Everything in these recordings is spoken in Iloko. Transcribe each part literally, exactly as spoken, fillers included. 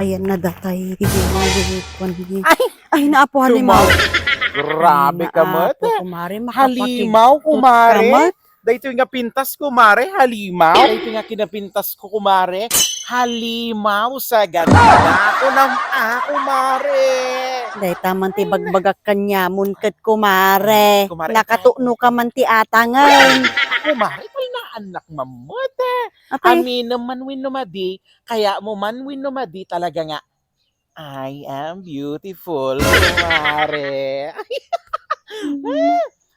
Ayan na datay, di mo kuan ni. Ay! Ay, naapo, halimaw. Grabe ka met. Kumare, halimaw, kumare. Daytoy nga pintas, kumare, halimaw. Daytoy nga kinapintas ko, kumare, halimaw sa ganda. Ako nam-, ah, kumare. Dayta man ti bagbagak kaniamon ket, kumare. Kumare, nakatuno ka man ti atangen. Kumare, palnaan nak mamot. Apay? Aminem man wenno madi, kaya mo man wenno madi talaga nga, "I am beautiful, kumare."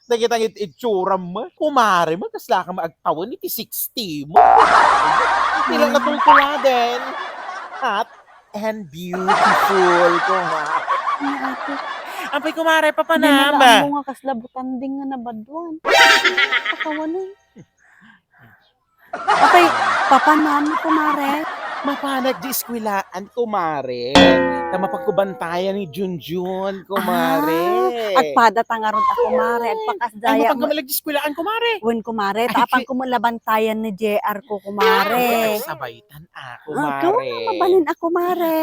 Dagita it-, itsuram mo, kumare mo, kasla ka maagtawen iti sixty mo. Bilang natultuladen. Hot and beautiful, kumare. Apay, kumare, papanam. Dinala mo nga kasla butanding nga nabaduan. Pakawan eh. Apay, papanam, kumare? Mapanag di eskwelaan, kumare. Ta mapagkubantayan ni Junjun, kumare. Ah, agpada ta ngarud a, kumare. Agpakas daya. Ay, mapagkamalag di eskwelaan, kumare. Wen, kumare, ta apan kumare labantayan ni J R ko, kumare. Ay, sabay tan a, kumare. Mabalin a, kumare.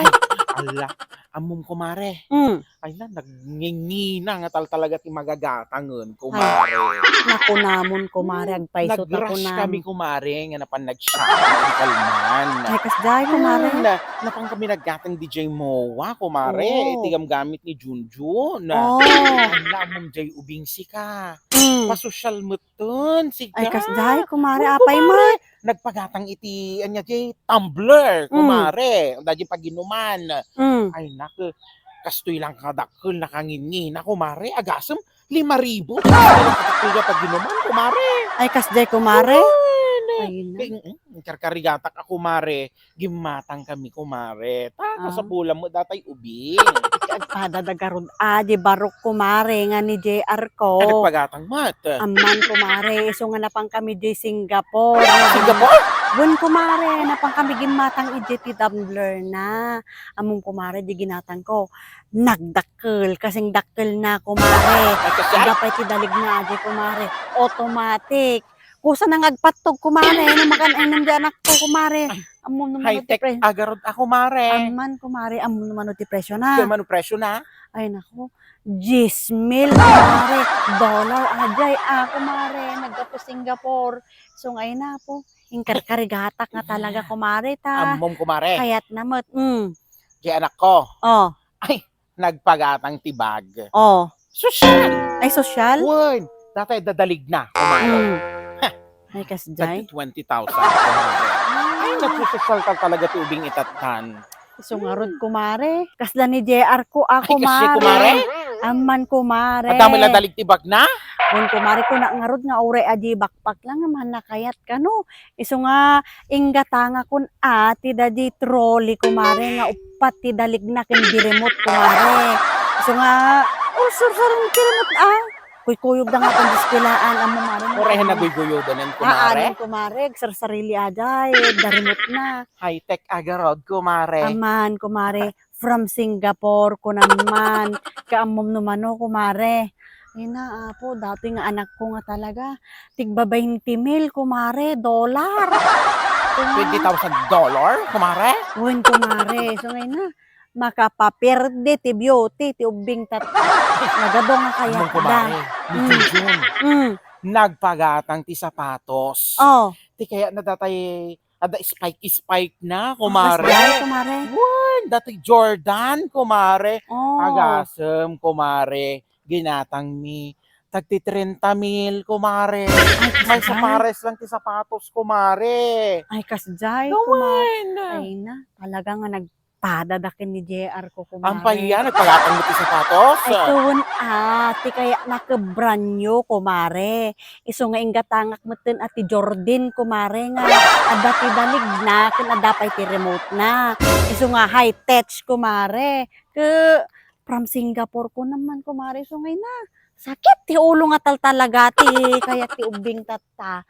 Ay, ala, ammom, kumare. Mm. Ay na, nagngingina nga tal-, talaga ti magagatangen, kumare. Nakunamon, kumare, agpayso ta kunam. Nag-rush kami, kumare, nga napan nag-shopping kalman. Ay, kasjay, kumare. Hmm, na, napan kami naggatang di jay mowa, kumare. Oh. Iti gamgamit ni Junjun. Oh. Ala, ammom jay ubing sika. Mm. Pasosyal met Ton, siga. Ay, kasjay, kumare, apay met? Nagpagatang iti, ania, jay tumbler, kumare. Dayjay paginuman. Mm. Ay, nak, kastoy lang kadakkel, nakangingina, kumare. Agasem, lima ribu. Kadakkel nga paginuman, kumare. Ay, kasjay, kumare. Ay, na. Kay, mm, mm, karkarigatak a, kumare. Gimmatang kami, kumare. Ta, kasapulan mo datay ubing. Agpada da garud a, di barok, kumare, nga ni J R ko. Ay, nagpagatang met. Amman, kumare, isu nga napan kami di Singapore. Singapore? Wen, kumare, napan kami gimmatang iti ti tumbler na. Ammom, kumare, di ginatang ko. Nagdakkel, kasing dakkel na, kumare. Ay, kasi, ay. Agapay ti dalig na, di, kumare. Automatic. Kusa na nga agpattog, kumare, no makan-, ay, nang di anak ko, kumare. Ay, ammom no mano ti pre-, high-tech agarod a, kumare. Amman, kumare, ammom no mano ti presyo na. Ti mano presyo na? Ay, naku, diyes mil, kumare. Dollar, ajay, a, kumare. Naggapu Singapore. So, ngay na po. Inkarkarigatak nga talaga, kumare, ta. Ammom, kumare. Kayat na met. Mm. Di anak ko. Oh. Ay, nagpagatang ti bag. Oh. Sosyal! Ay, sosyal? Wen, datay dadalig na, kumare. Mm. Ha. Ay, kasjay. Tag twenty thousand, kumare. Ah. Ay, nagsososyal ka talaga ti ubing itattan. Isu ngarud, kumare. Kasla ni J R ko, a, kumare. Ay, kasla, kumare? Amman, kumare. Adda met la dalig ti bag na? Wen, kumare, kuna ngarud nga uray a di backpack lang, amman nakayat kano. Isu nga inggatangakon a ti dadi trolley, kumare, nga uppat ti daligna ken di remote, kumare. Isu nga, oh, sir, sir, ti remote, ah. Kuykuyog da nga pang diskwilaan, ammo, mare. Uray naguyguyodan, kumare? Ah, amin, kumare. Agsarsarili a jay, da remote na. High-tech agarod, kumare. Aman, kumare. From Singapore, kunam man. Kaammom no mano, kumare. Ay na, apo, datoy nga anakko nga talaga, tigba-baynte mil, kumare, dollar. Twenty thousand dollar, kumare? Wen, kumare. So, ngay na, makapaperde ti beauty, ti ubbing tatta. Nagadu nga kayat da. Ammom, kumare, ni Junjun, mm, nagpagatang ti sapatos. Oh. Ti kayat na datay, adda spike-spike na, kumare. Kasjay, kumare. Wen, datoy Jordan, kumare. Oh. Agasem, kumare. Ginatangmi. Tagti trenta mil, kumare. Ay, kasjay. Maysa pares lang ti sapatos, kumare. Ay, kasjay, kumare. Ay na, talaga nga nagpada da ken ni J R ko, kumare. Ampay, nagpagatang mo ti sapatos? Ay, wen, ah, ti kayat na ket brand new, kumare. Isu nga inggatangak metten a ti Jordan, kumare, nga adda ti daligna, ken adda pay ti remote na. Isu nga high-tech, kumare. Ke, from Singapore ko naman, kumare. So, ngay na, sakit ti ulo nga tal-, talaga ti kayat ti ubbing tatta.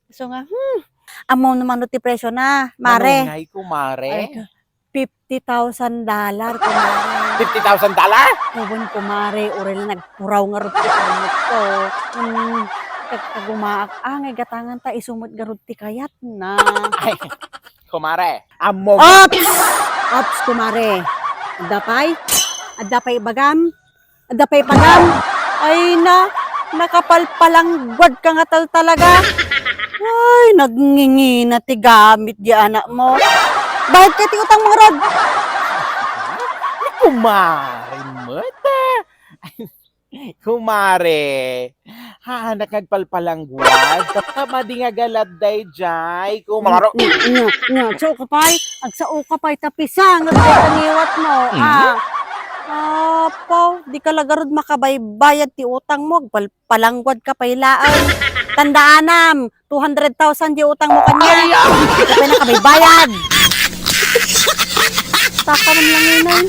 So nga, hmm, ammom no mano ti presyo na, mare. Manunay, kumare. Ay, fifty thousand dollar, kumare. Fifty thousand dollar? Wen, kumare, uray la nagpuraw ngarud ti urmot ko. Hmm, kag-, kagumaak, ah, ngay gatangan ta, isu met ngarud ti kayatna. Ay, kumare, ammom. Ops! Ops, kumare. Adda pay? Adda pay ibagam? Adda pay pagam? Ay na, nakapalpalangguad ka nga tal talaga. Ay, nagngingina ti gamit di anak mo. Bayad ka ti utang mo, Rod. Ni kumare met, ah. Kumare, haanak nga agpalpalangguad. Tapno madi nga galat daydiay, kumare. Nya, nya, nya, agsao ka pay, agsao ka pay, tapisan, nga kaniwat mo. Mm. Ah. Apo, di ka la garud makabaybayad ti utang mo, agpalpalangguad ka pay laeng. Tandaanam, two hundred thousand di utang mo kaniak. Ay, ah! Di ka pay nakabaybayad. Taka man lang, Inay.